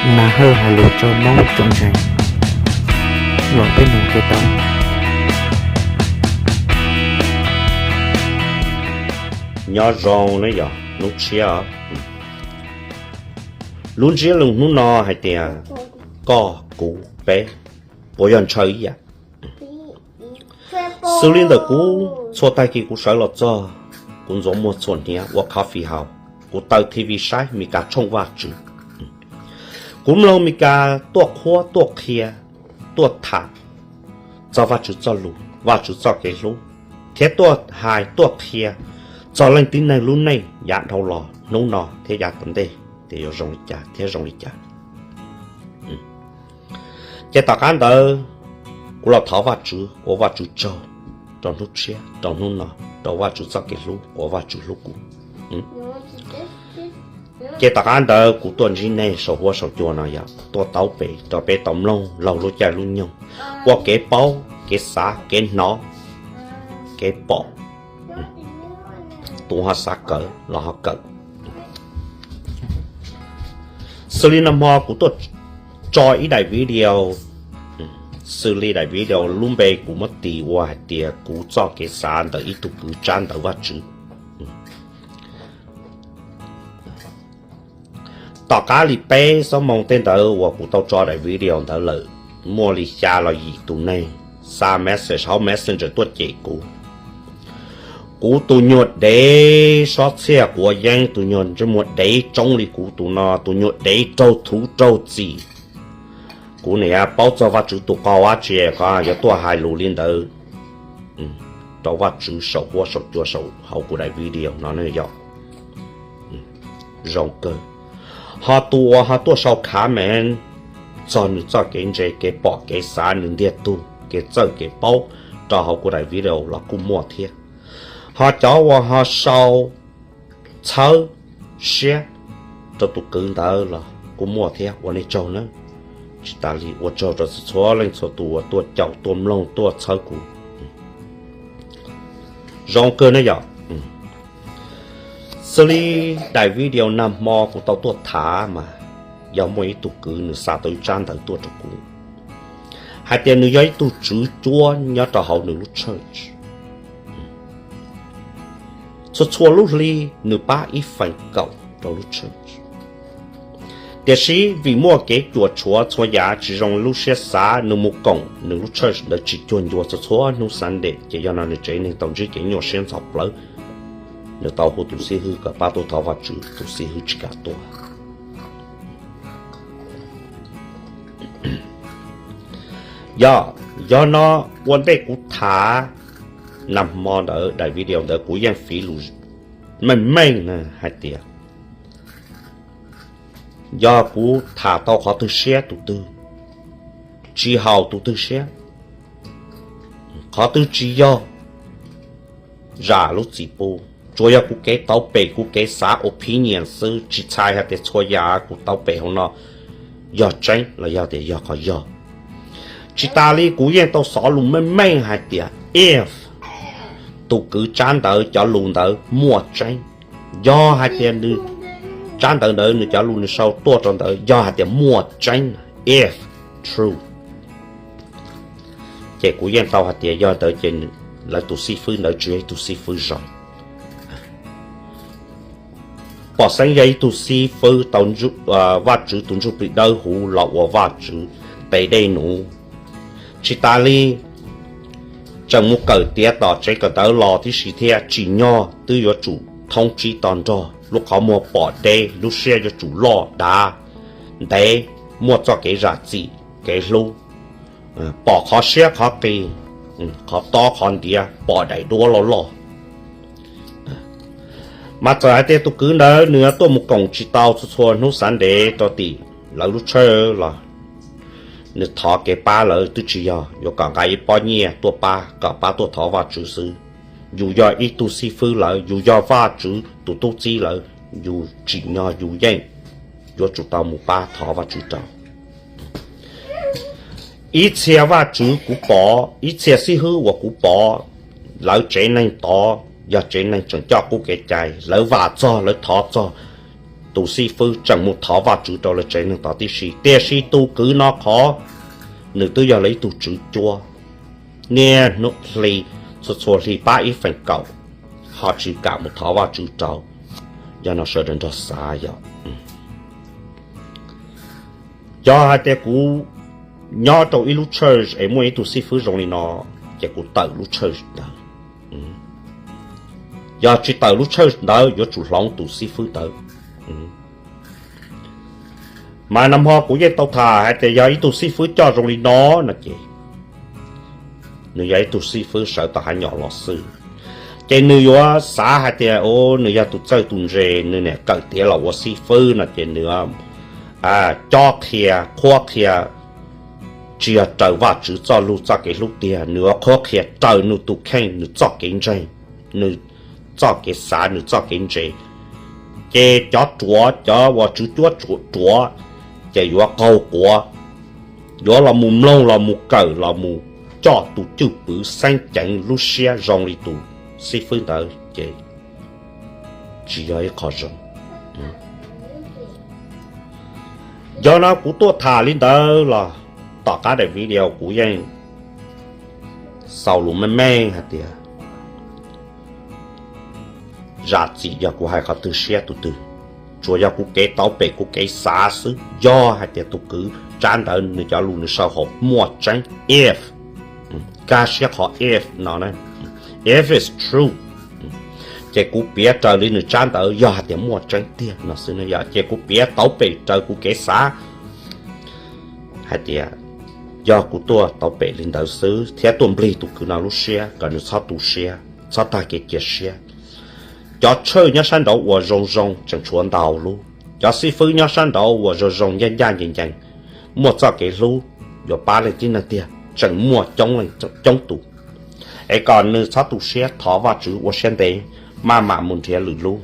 Nas Hawj hais lus rau Hmoob tsoom ntseeg, los peb nug kev tau. Nyob zoo ne yog hnub tshiab os. Lub ntsiab lus hnub no hais tias koj, kuv, peb, puas yog ntshaw ib yam? Xws li ntawm kuv, txhua tag kis kuv sawv los txog, kuv ntxuav muag txhuam hniav ua coffee haus, kuv taw T V saib Meskas tshooj Vajtswv. Kuv mloog Meskas tuaj qhuab tuaj qhia, tuaj tham txog Vajtswv txoj lus, Vajtswv txoj kev hlub, thiab tuaj hais tuaj qhia txog leej tib neeg lub neej yav dhau los, hnub no thiab yav tom ntej, tias yuav zoo li cas thiab zoo li cas. Ces tom qab ntawd, kuv los thov Vajtswv, ua Vajtswv tsaug rau hnub tshiab, rau hnub no, rau Vajtswv txoj kev hlub uas Vajtswv hlub kuv. Ces tom qab ntawd kuv tuaj ntsib nej saum huab saum cua no yog tuaj taub pem rau peb tau mloog laug lub caij lub nyoog, ua kev paub, kev xav, kev hnov, kev pom. Tus ho xav kawm los ho kawm. Xws li nag hmo kuv tuaj tso ib daim video, xws li daim video lub npe kuv muab tis ua hais tias kuv txoj kev xav ntawm ib tug kwv tsab ntawv Vajtswv. Tom qab li peb xuab moos tej ntawd uas kuv tau tso daim video ntawd lawm, muaj li xya los yim tus neeg xa message hauv Messenger tuaj cem kuv. Kuv tus nyuag dev sob txhiaj quav yeeb, tus nyuag ntsej muag dev tsoob li kuv tus no, tus nyuag dev raug thuv raug txim. Kuv niam paub txog Vajtswv tus qau dab tsi kom yuav tuaj hais lus li ntawd rau Vajtswv saum huab saum cua saum hauv kuv daim video no ne yog. Zoo kawg. Ho tus uas ho tuaj sau comment txog nws txoj kev ntse, kev pom kev xav, nws ntiag tug, kev txawj kev paub rau hauv kuv daim video los kuj muaj thiab. Ho cov uas ho sau txhawb siab rau tus kwv ntawd los kuj muaj thiab, ua nej tsaug nawb. Tsis tas li ua tsaug rau txhua txhua leej txhua tus uas tuaj caum tuaj mloog tuaj txhawb kuv. Zoo kawg ne yom. Xws li daim video nag hmo kuv tau tuaj tham mas yog muaj ib tug kwv nws xa tau ib tsab ntawv tuaj rau kuv hais tias nws yog ib tug tswv cuab nyob rau hauv nws lub church. Txhua txhua lub hli nws pab ib feem kaum rau lub church. Tiam sis vim muaj kev cuam tshuam txhua yam tsis zoo lub siab xav, nws mus koom nws lub church ntawd tsis cuag ncua txhua txhua hnub Sunday, ces yog no nws tsev neeg tau ntsib kev nyuaj siab ntxhov plawv. Nws tau hu tus xib hwb kom pab tuaj thov Vajtswv, tus xib hwb tsis kam tuaj. Yog, yog no ua ntej kuv tham nag hmo ntawd daim video ntawd kuv yeej fiv lus meej meej hais tias yog kuv tham tau qhov twg siab tus twg, tsis haum tus twg siab, qhov twg tsis yog, zam lub txim pub. Tsuas yog kuv kev tau pem, kuv kev xav opinion xwb, tsis txhais hais tias txhua yam kuv tau pem hauv no yog tseeb los yog tias yog qhov yog. Tsis tas li kuv yeej tau xov lus meej meej hais tias if tus kwv tsab ntawv cov lus ntawd muaj tseeb, yog hais tias nws tsab ntawv ntawd nws cov lus nws sau tuaj rau ntawd yog hais tias muaj tseeb, if true, ces kuv yeej tau hais tias yog ntawd ces lawv tus xib fwb ntawd tsis yog ib tug xib fwb zoo. Pom xeeb yog ib tug xib fwb tau Vajtswv tus Ntsuj Plig dawb huv los ua Vajtswv tes dej nuv. Tsis tas li, tseem mus kawm tiav tom tsev kawm ntawv los tib si thiab, tsim nyog twb yuav tsum thoob tsib to nrog, lub qhov muag pom deb, lub siab yuav tsum loj dav ntev, muaj txoj kev zam txim kev hlub, pom qhov siab qhov qis, qhov tob qhov ntiav, pom daim duab loj loj. Mas txawm hais tias tus kwv ntawd nws tuaj mus koom tsis tau txhua txhua hnub Sunday rau tim lawv lub tshawj los nws thov kev pab lawv twb tsis yog yuav kom nqa ib pob nyiaj tuaj pab kom pab tuaj thov Vajtswv xwb. Yus yog ib tug xib fwb lawm, yus yog Vajtswv tus tub txib lawm, yus tsim nyog yus yeej yuav tsum tau mus pab thov Vajtswv rau. Ib txhia Vajtswv kuv pom, ib txhia xib hwb uas kuv pom, lawv tsev neeg tod yog tsev neeg tseem coj qub kev cai, lawv vam txog, lawv thov txog, tus xib fwb tseem mus thov Vajtswv rau lawv tsev neeg tod tib si, tiam sis tus kwv no qhov nws twb yog lawv ib tug tswv cuab, niaj hnub hli, txhua txhua hli pab ib feem kaum, ho tsis kam mus thov Vajtswv rau. Yog no sawv daws nrog xav yom. Yog hais tias kuv nyob rau ib lub church es muaj ib tug xib fwb zoo li no, ces kuv tawm lub church ntawd. Yog tsis tawm lub church ntawd yuav tsum hloov tus xib fwb ntawd. Mas nag hmo kuv yeej tau tham hais tias yog ib tug xib fwb coj zoo li no no ces nws yog ib tug xib fwb sawv tom hav nyom los xwb, ces nws yuav xav hais tias, o, nws yog tus txawj tus ntse, nws niam kawm tiav los ua xib fwb no ces nws cob qhia, qhuab qhia, tsis yog raws Vajtswv txoj lug txoj kev hlub tiag, nws yuav qhuab qhia raws nws tus kheej, nws txoj kev ntseeg, nws txoj kev xav, nws txoj kev ntse. Ces cov ruam, cov uas tswv cuab ruam, ces yuav qaug quav, yuav los mus mloog, los mus kawm, los mus coj tus cwj pwm xeeb ceev lub siab zoo li tus xib fwb ntawd ces tsis yog ib qho zoo. Yog no kuv tuaj tham li ntawd los tom qab daim video kuv yeej xaus lus meej meej hais tias zam txim yog kuv hais qhov twg siab tus twg, tsuas yog kuv kev tauv pem kuv kev xav xwb. Yog hais tias tus kwv tsab ntawd nws cov lus nws sau hauv muaj tseeb, if, kaj siab qhov if no, if it's true, ces kuv piav raws li nws tsab ntawd yog hais tias muaj tseeb tiag no xwb no yom, ces kuv piav tauv pem raws kuv kev xav hais tias yog kuv tuaj tauv pem li ntawd xwb thiab tuaj nplig tus kwv no lub siab kom nws txhob tu siab, txhob tag kev cia siab. Cov church nyob sab nraud uas zoo zoo tseem tshuav ntau lub, cov xib fwb nyob sab nraud uas zoo zoo ncaj ncaj ncees ncees, muaj txoj kev hlub, yuav pab leej tib neeg tiag tseem muaj coob leej coob tus. Es kom nws txhob tu siab, thov Vajtswv ua siab ntev, maj mam mus nrhiav lwm lub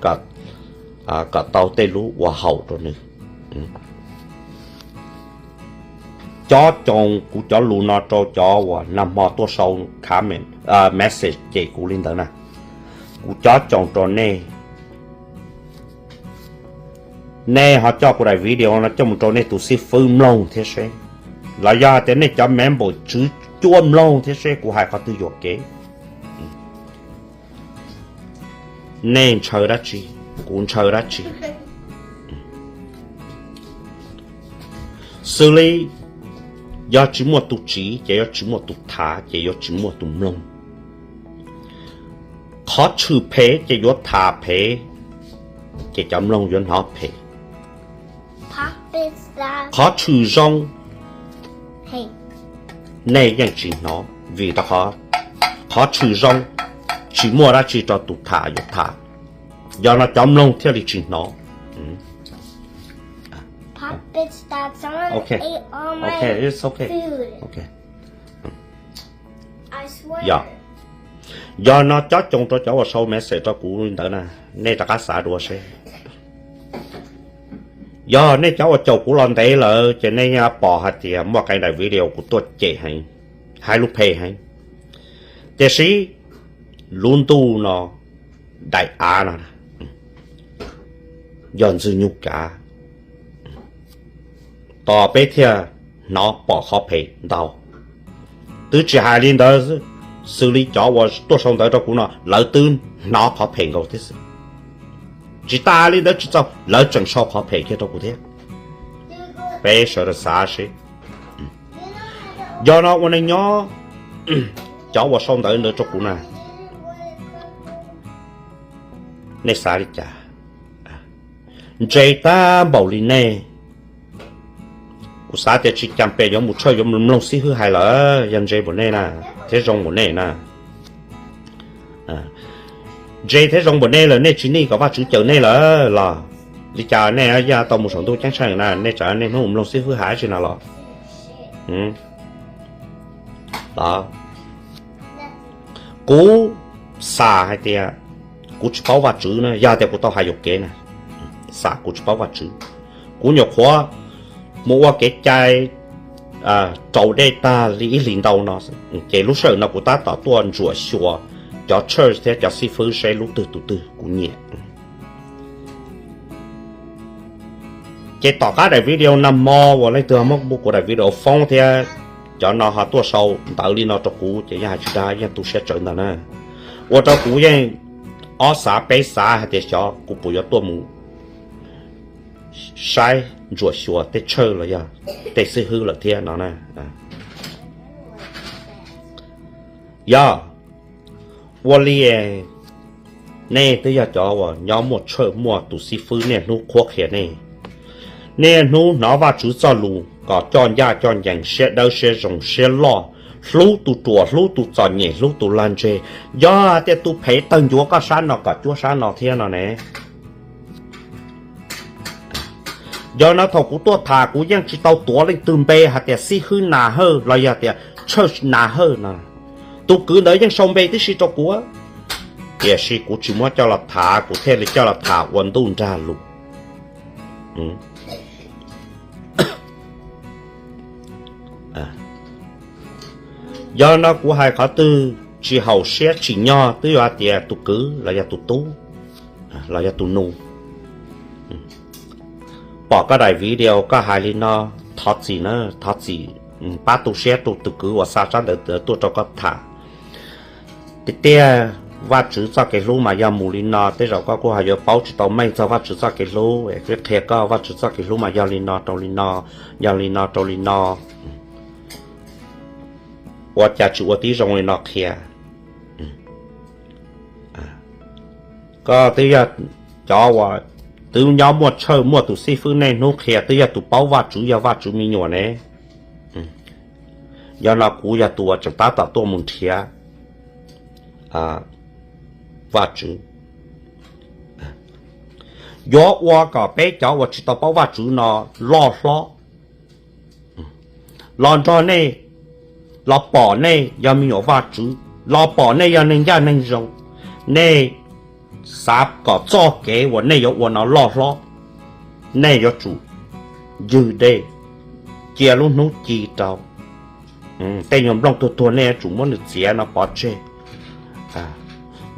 kom tau tej lub ua haum rau nws. Cob coos kuv cov lus no rau cov uas nag hmo tuaj sau comment, message cem kuv li ntawd na. Kuv cob coos rau nej. Nej ho coj kuv daim video no coj mus rau nej tus xib fwb mloog thiab seb, los yog hais tias nej cov member tswv cuab mloog thiab seb kuv hais qhov twg yuam kev. Nej ntshaw dab tsi, kuv ntshaw dab tsi? Xws li yog tsis muaj tus tsiv ces yuav tsis muaj tus tham ces yuav tsis muaj tus mloog. Qhov tshwm phem ces yuav tham phem, ces cov mloog yuav hnov phem. Qhov tshwm zoo nej yeej tsis hnov vim rau qhov qhov tshwm zoo tsis muaj dab tsi rau tus tham yuav tham, yog no cov mloog thiaj li tsis hnov. Yog no cob coos rau cov uas sau message rau kuv li ntawd na, nej rov qab xav dua seb. Yog nej cov uas caum kuv los ntev lawm ces nej yeej pom hais tias muaj qee daim video kuv tuaj cem heev, hais lus phem heev. Tiam sis lub ntuj no, daim av no yog Ntxwg Nyoog kav, tos peb thiaj hnov pom qhov phem ntau. Twb tsis hais li ntawd, xws li cov uas tuaj sau ntawv rau kuv no lawv twb hnov qhov phem nkaus thiab xwb. Tsis tas li ntawd tsis txaus, lawv tseem sau qhov phem kiag rau kuv thiab. Peb sawv daws xav seb, yog no ua neej nyob, cov uas sau ntawv ntawd rau kuv na, nej xav li cas? Ntse tag npaum li nej, kuv xav tias tsis cas pes yuav mus tshawj yuav mloog xib hwb hais lawm. Yog ntse npaum nej na, thiab zoo npaum nej na, ntse thiab zoo npaum nej lawm nej tsis nij kom Vajtswv cawm nej lawm los? Li cas nej yaj tau mus saum ntuj ceeb tsheej na, nej tsam nej hnub mloog xib hwb hais tsi na los? Kuv xam hais tias kuv tsis paub Vajtswv na, yog tias kuv tau hais yuam kev na, xam kuv tsis paub Vajtswv. Kuv nyuam qhuav mus ua kev cai rau dej tag li ib hlis ntau no, ces lub sij hawm no kuv tab tom tuaj ntsuam xyuas cov church thiab cov xib fwb seb lub twg tus twg kuv nyiam. Ces tom qab daim video nag hmo uas leej twg muab kuv daim video foob thiab cov no ho tuaj sau ntawv li no rau kuv ces yeej hais tsis dag, yeej tu siab tsawv ntag na. Ua rau kuv yeej ob xav peb xav hais tias xyov kuv puas yuav tuaj mus saib ntsuam xyuas tej tshawj los yog tej xib hwb lawm thiab no na. Yog ua li nej twb yog cov uas nyob muaj tshawj muaj tus xib fwb niaj hnub qhuab qhia nej, niaj hnub hnov Vajtswv txoj lus kom coj ncaj coj ncees, siab dawb siab zoo, siab loj, hlub tus ruam hlub tus txom nyem hlub tus lag ntseg. Yog tias tus phem tawg ncuav koj sab no kom cuab sab no thiab no ne. Yog no thaum kuv tuaj tham kuv yeej tsis tau tuav leej twg npe hais tias xib hwb Nas Hawj los yog tias tshawj Nas Hawj no. Tus kwv ntawd yeej sau npe tib si rau kuv, tiam sis kuv tsis muab coj los tham, kuv thiaj li coj los tham ua ntuj nrag lus. Yog no kuv hais qhov twg tsis haum siab tsim nyog twb yuav hais tias tus kwv los yog tus tub los yog tus nus pom koj daim video koj hais li no, thov txim na, thov txim, pab tu siab rau tus kwv uas xa tsab ntawv tuaj rau koj tham. Tiag tiag, Vajtswv txoj kev hlub mas yog mus li no, tej zaum koj kuj ho yuav paub tsis tau meej txog Vajtswv txoj kev hlub, es kuv qhia koj Vajtswv txoj kev hlub mas yog li no rau li no, yog li no rau li no. Ua cas tsis ua tib zoo li no qhia? Koj twb yog cov uas twb nyob muaj tshawj muaj tus xib fwb niaj hnub qhia, twb yog tus paub Vajtswv yog Vajtswv me nyuam ne. Yog no kuv yog tus uas tseem tab tom tuaj mus nrhiav Vajtswv. Yuav ua kom peb cov uas tsis tau paub Vajtswv no loj hlob los nrog nej, los pom nej yog me nyuam Vajtswv, los pom nej yog neeg ncaj neeg zoo, nej xav kom txoj kev uas nej yuav ua no loj hlob, nej yuav tsum ywg dej, cia lub hnub ci rau. Tej nyuag nplooj tuag tuag nej yuav tsum muab nws txiav no pov tseg.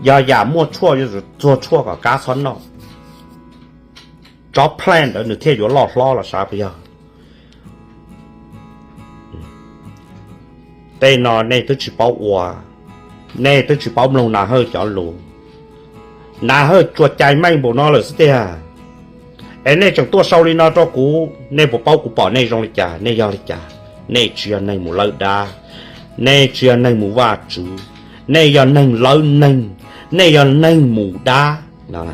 Yog yam muaj tshuaj yuav tsum txuag tshuaj kom kab txhob noj, tsob plant ntawd nws thiaj yuav loj hlob los sav puas yog? Tej no nej twb tsis paub ua, nej twb tsis paub mloog Nas Hawj cov lus. Nas Hawj tsuas cais meej npaum no lawm xwb tiag. Es nej tseem tuaj sau li no rau kuv, nej puas paub kuv pom nej zoo li cas, nej yog li cas? Nej tsis yog neeg mus lawb dab, nej tsis yog neeg mus Vajtswv, nej yog neeg lawb neeg, nej yog neeg mus dab no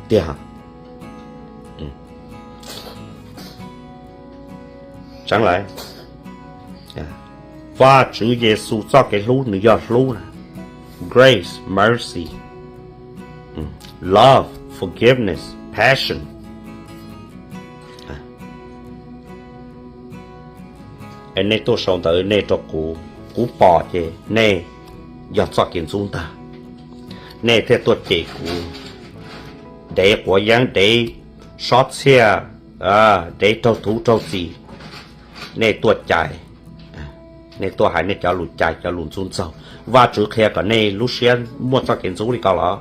tiag. Tseeb lawm, Vajtswv Yexus txoj kev hlub nws yog hlub na, grace, mercy, love, forgiveness, passion. Es nej tuaj sau ntawv nej rau kuv, kuv pom ces nej yog txoj kev ntxub ntag. Nej thiaj tuaj cem kuv, dev quav yeeb, dev sob txhiaj, dev raug thuv raug txim. Nej tuaj cais, nej tuaj hais nej cov lus cais cov lus ntxub ntxaug. Vajtswv qhia kom nej lub siab muaj txoj kev ntxub li ko los?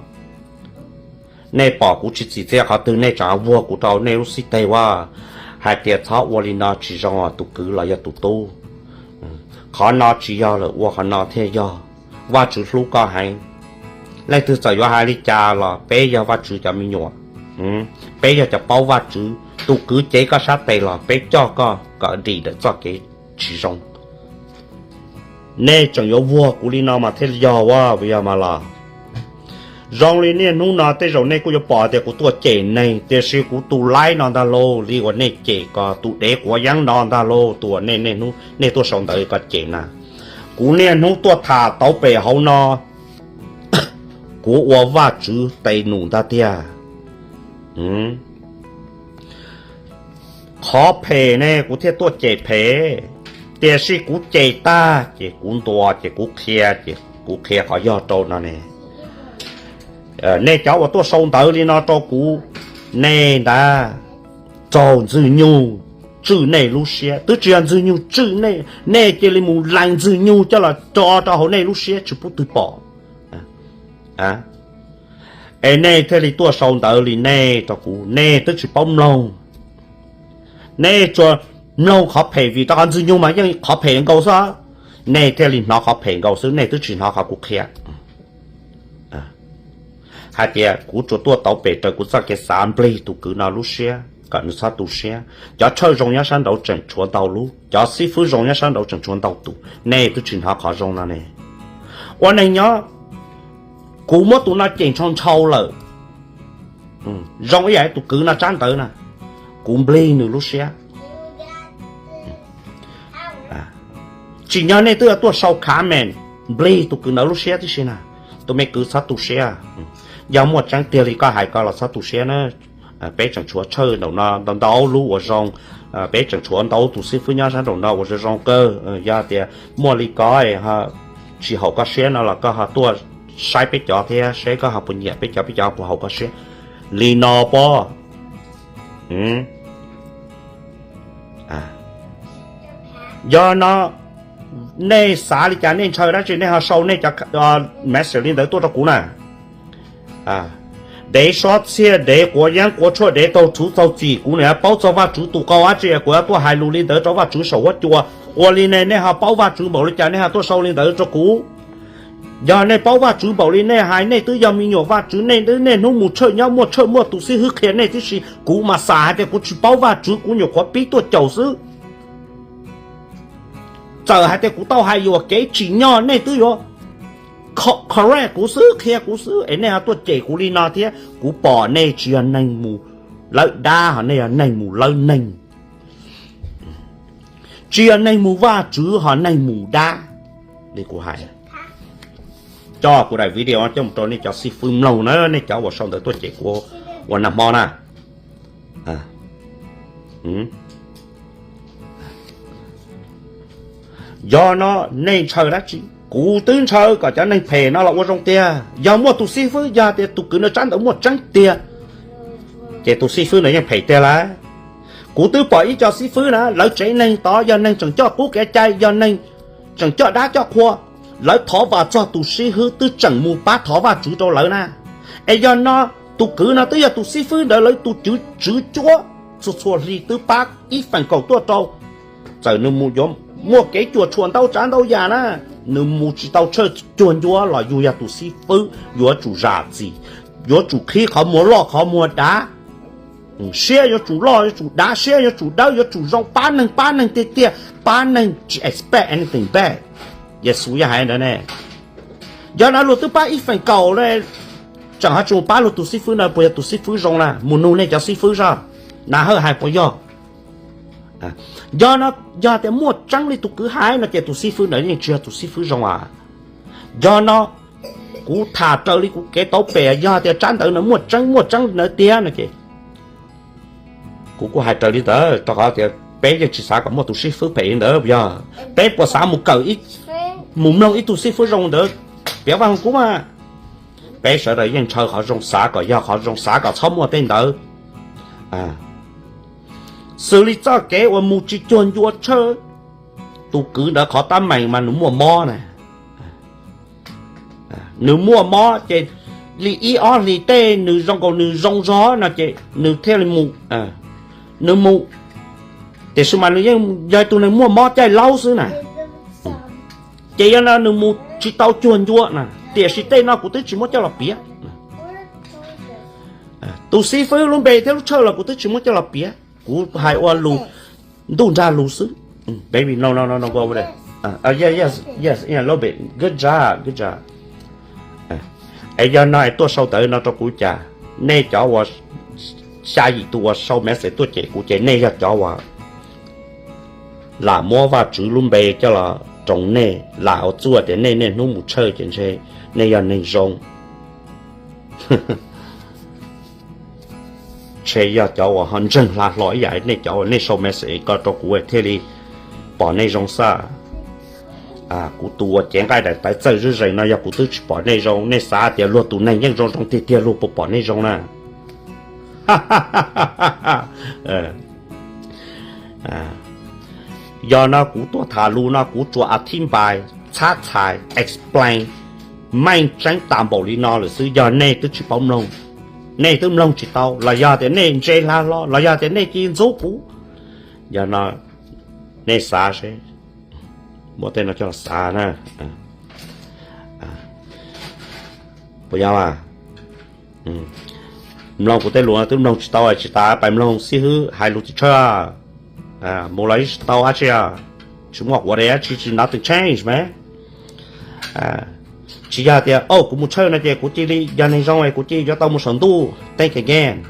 Nej pom kuv tsis txim txiaj qhov twg nej tseem vuag kuv rau nej lub xib teg ua hais tias txhob ua li no tsis zoo tus kwv los yog tus tub. Qhov no tsis yog lawm ua qhov no thiaj yog. Vajtswv hlub koj heev. Leej twg txawm yuav hais li cas los peb yog Vajtswv cov me nyuam, peb yog cov paub Vajtswv. Tus kwv cev koj sab tes los peb coj koj kom dim ntawm txoj kev tsis zoo. Nej tseem yuav vuag kuv li no mas thiaj yog ua yog mas los? Zoo li niaj hnub no tej zaum nej kuj yuav pom tias kuv tuaj cem neeg, tiam sis kuv tus laib no ntag lauj, li uas nej cem ko tus dev quav yeeb no ntag lauj, tus uas nej niaj hnub nej tuaj sau ntawv ko cem na. Kuv niaj hnub tuaj tham tauv pem hauv no, kuv ua Vajtswv tes num ntag tiag. Qhov phem ne kuv thiaj tuaj cem phem, tiam sis kuv cem tag ces kuv ntuas ces kuv qhia ces kuv qhia qhov yog rau no ne. Nej cov uas tuaj sau ntawv li no rau kuv, nej ntag txaug Ntxwg Nyug tswj nej lub siab. Twb tsis yog Ntxwg Nyug tswj nej, nej cia li mus lees Ntxwg Nyug coj los tso rau hauv nej lub siab tsis pub twg pom. Es nej thiaj li tuaj sau ntawv li nej rau kuv, nej twb tsis paub mloog. Nej tsuas mloog qhov phem vim rau qhov Ntxwg Nyoog mas yeej qhov phem nkaus xwb. Nej thiaj li hnov qhov phem nkaus xwb, nej twb tsis hnov qhov kuv qhia. Hais tias kuv tsuas tuaj tau pem raws kuv txoj kev xav nplig tus kwv no lub siab kom nws txhob tu siab. Cov tshawj zoo nyob sab nraud tseem tshuav ntau lub, cov xib fwb zoo nyob sab nraud tseem tshuav ntau tus, nej twb tsis hnov qhov zoo no ne. Ua neeg nyob, kuv muab tus no cem ntshaus ntshaus lawm. Zoo ib yam tus kwv no tsab ntawv na, kuv nplig nws lub siab. Tsim nyog nej twb yuav tuaj sau comment nplig tus kwv ntawd lub siab tib si na. Tus me kwv txhob tu siab. Yog muaj tseeb tiag li koj hais ko los txhob tu siab na. Peb tseem tshuav tshawj nraum no ntau ntau lub uas zoo. Peb tseem tshuav ntau tus xib fwb nyob sab nraum no uas zoo zoo kawg. Yog tias muaj li ko tsis haum koj siab no los koj ho tuaj saib peb cov thiab seb koj ho puas nyiam peb cov, peb cov puas haum koj siab. Li no pob. Yog no nej xav li cas, nej ntshaw dab tsi nej ho sau nej cov message li ntawd tuaj rau kuv na. Dev sob txhiaj, dev quav yeeb quav tshuaj, dev taug rhuv taug txim, kuv niam paub txog Vajtswv tus qau dab tsi kuv yuav tuaj hais lus li ntawd rau Vajtswv saum huab cua. Ua li ne nej ho paub Vajtswv npaum li cas nej ho tuaj sau li ntawd rau kuv. Yog nej paub Vajtswv npaum li nej hais, nej twb yog me nyuam Vajtswv, nej twb niaj hnub mus tshawj nyob muaj tshawj muaj tus xib hwb qhia nej tib si, kuv mas xam hais tias kuv tsis paub Vajtswv, kuv nyuam qhuav pib tuaj caum xwb. Txawm hais tias kuv tau hais yuam kev tsim nyog nej twb yuav correct kuv xwb, qhia kuv xwb es nej ho tuaj cem kuv li no thiab. Kuv pom nej tsis yog neeg mus lawv dab, ho nej yog neeg mus lawv neeg. Tsis yog neeg mus Vajtswv, ho neeg mus dab. Li kuv hais, coj kuv daim video coj mus rau nej cov xib fwb mloog na, nej cov uas sau ntawv tuaj cem kuv ua nag hmo na. Yog no nej ntshaw dab tsi? Kuv twb ntshaw kom cov neeg phem no los ua zoo tiag. Yog muaj tus xib fwb, yog tias tus kwv no tsab ntawv muaj tseeb tiag, ces tus xib fwb no yeej phem tiag lawm. Kuv twb pom ib co xib fwb na, lawv tsev neeg tod yog neeg tseem coj qub kev cai, yog neeg tseem coj dab coj qhua, lawv thov vam txog tus xib hwb twb tseem mus pab thov Vajtswv rau lawv na. Es yog no, tus kwv no twb yog tus xib fwb ntawd lawv tus cwv tswv cuab, txhua txhua hli twb pab ib feem kaum tuaj rau. Txawm nws mus yuav muaj kev cuam tshuam ntau tsav ntau yam na, nws mus tsis tau tshawj cuag ncua los yus yog tus xib fwb yuav tsum zam txim, yuav tsum qhib qhov muag loj qhov muag dav. Siab yuav tsum loj yuav tsum dav, siab yuav tsum dawb, yuav tsum zoo, pab neeg pab neeg tiag tiag, pab neeg tsis expect anything back. Yexus yeej hais ntawd ne. Yog no luag twb pab ib feem kaum, tseem ho tsis mus pab luag tus xib fwb na, puas yog tus xib fwb zoo na? Mus nug nej cov xib fwb zoj, na hawj hais puas yog? Yog no, yog tias muaj tseeb li tus kwv hais no ces tus xib fwb ntawd yeej tsis yog tus xib fwb zoo as. Yog no, kuv tham raws li kuv kev tau pem, yog tias tsab ntawv no muaj tseeb, muaj tseeb ntawd tiag no ces kuv kuj hais raws li ntawd, rau qhov tias peb yeej tsis xav kom muaj tus xib fwb phem li ntawd. Yog peb puas xav mus kawm, mus mloog ib tug xib fwb zoo ntawd? Piav Vaj Hoo Kub mas, peb sawv daws yeej ntshaw qhov zoo, xav kom yog qhov zoo, xav kom txhob muaj tej ntawd. Xws li txoj kev uas mus tsis cuag ncua tshawj, tus kwv ntawd qhov tab meeg mas nws muaj mob na. Nws muaj mob ces li ib ob hlis tej nws zoo nkaus nws zoo zog no ces nws thiaj li mus, nws mus. Tiam sis mas nws yeej yog tus neeg muaj mob caij laub xwb na. Ces yog no nws mus tsis tau cuag ncua na, tiam sis tej no kuv twb tsis muab coj los piav. Tus xib fwb lub npe thiab lub tshawj los kuv twb tsis muab coj los piav, kuv hais ua lus ntuj nrag lus xwb. Baby, no, no, no, no, go over there. Uh, uh, yeah, yes, yes, yeah, a little bit. Good job, good job. Es yog no es tuaj sau ntawv no rau kuv cas? Nej cov uas xya yim tus uas sau message tuaj cem kuv ces nej yog cov uas lam muab Vajtswv lub npe coj los roos nej, lam ua txuj tias nej niaj hnub mus tshawj ces ntshe nej yog neeg zoo. Ntshe yog cov uas ho ntseeg hla hlo ib yam nej cov uas nej sau message ko rau kuv thiaj li pom nej zoo xwb. Kuv tus uas cev nqaij daim tawv txawj zeb zees no yog kuv twb tsis pom nej zoo, nej xav tias luag tus neeg yeej zoo zoo tiag tiag luag puas pom nej zoo na? Yog no kuv tuaj tham lus no kuv tsuas a thib npais, txhab txhais, explain, meej tseeb tas npaum li no lawm xwb, yog nej twb tsis paub mloog, nej twb mloog tsis tau, los yog tias nej ntse hla hlo, los yog tias nej cia ntxub kuv, yog no nej xav seb, muab tej no coj los xav na. Puas yog? Mloog kuv tej lus twb mloog tsis tau, tsis tas pais mloog xib hwb hais lus tim tsawg, mus los yeej tsis tau dab tsi, tsis muaj quav dab tsi, tsis nothing change mas. Tsis yog tias, o, kuv mus tshawj no ces kuv cia li yog neeg zoo es kuv cia li yuav tau mus saum ntuj, think again.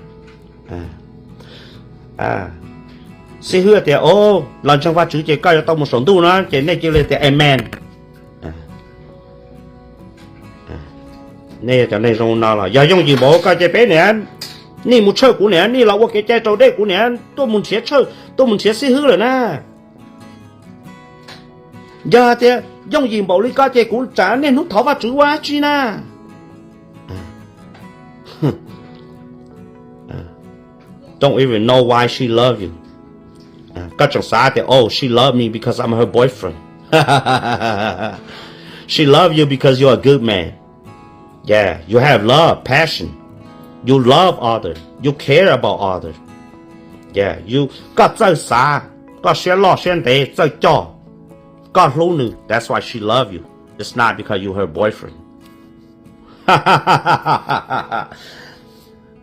Xib hwb tias, o, los ntseeg Vajtswv ces koj yuav tau mus saum ntuj no, ces nej cia li tias amen. Nej yog cov neeg zoo no los yog yooj yim npaum koj ces peb niam, nej mus tshawj kuv niam, nej los ua kev cai raus dej kuv niam, tuaj mus nrhiav tshawj, tuaj mus nrhiav xib hwb lawm na. Yog tias yooj yim npaum li koj ces kuv tsam nej hnub thov Vajtswv ua dab tsi na. Don't even know why she love you. Koj tseem xav tias, oh, she love me because I'm her boyfriend. She love you because you're a good man. Yeah, you have love, passion. You love other. You care about other. Yeah, you, koj txawj xav, koj siab loj siab ntev txawj coj, koj hlub nws. That's why she love you. It's not because you her boyfriend.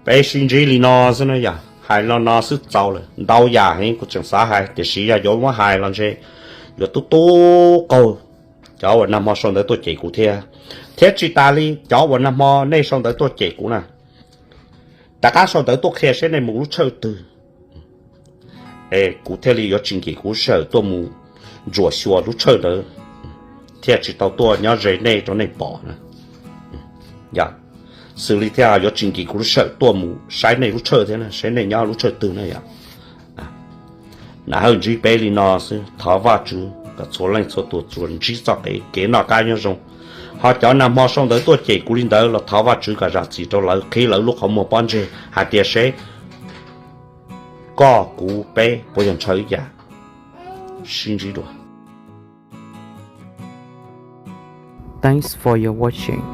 Peb sib ntsib li no xwb na yom, hais lo no xwb txaus lawm. Ntau yam heev kuv tseem xav hais tiam sis yog yuav muab hais los ntshe yuav tub tub qaug cov uas nag hmo sau ntawv tuaj cem kuv thiab. Thiab tsis tas li cov uas nag hmo nej sau ntawv tuaj cem kuv na, rov qab sau ntawv tuaj qhia seb nej mus lub tshawj twg, es kuv thiaj li yuav tsis nkim kuv sij hawm tuaj mus ntsuam xyuas lub tshawj ntawd, thiaj tsis tau tuaj nyob ze nej rau nej pom na. Yog, xws li thiaj yuav tsis nkim kuv lub sij hawm tuaj mus saib nej lub tshawj thiab, saib nej nyob lub tshawj twg na yom. Nam Hawj ntsib peb li no xwb, thov Vajtswv kom txhua leej txhua tus tsuas ntsib txoj kev kev noj qab nyob zoo. Ho cov nag hmo sau ntawv tuaj cem kuv li ntawd los thov Vajtswv kom zam txim rau lawv, qhib lawv lub qhov muag pob ntseg hais tias seb koj kuv peb puas yog ntshaw ib yam. Sib ntsib dua. Thanks for your watching.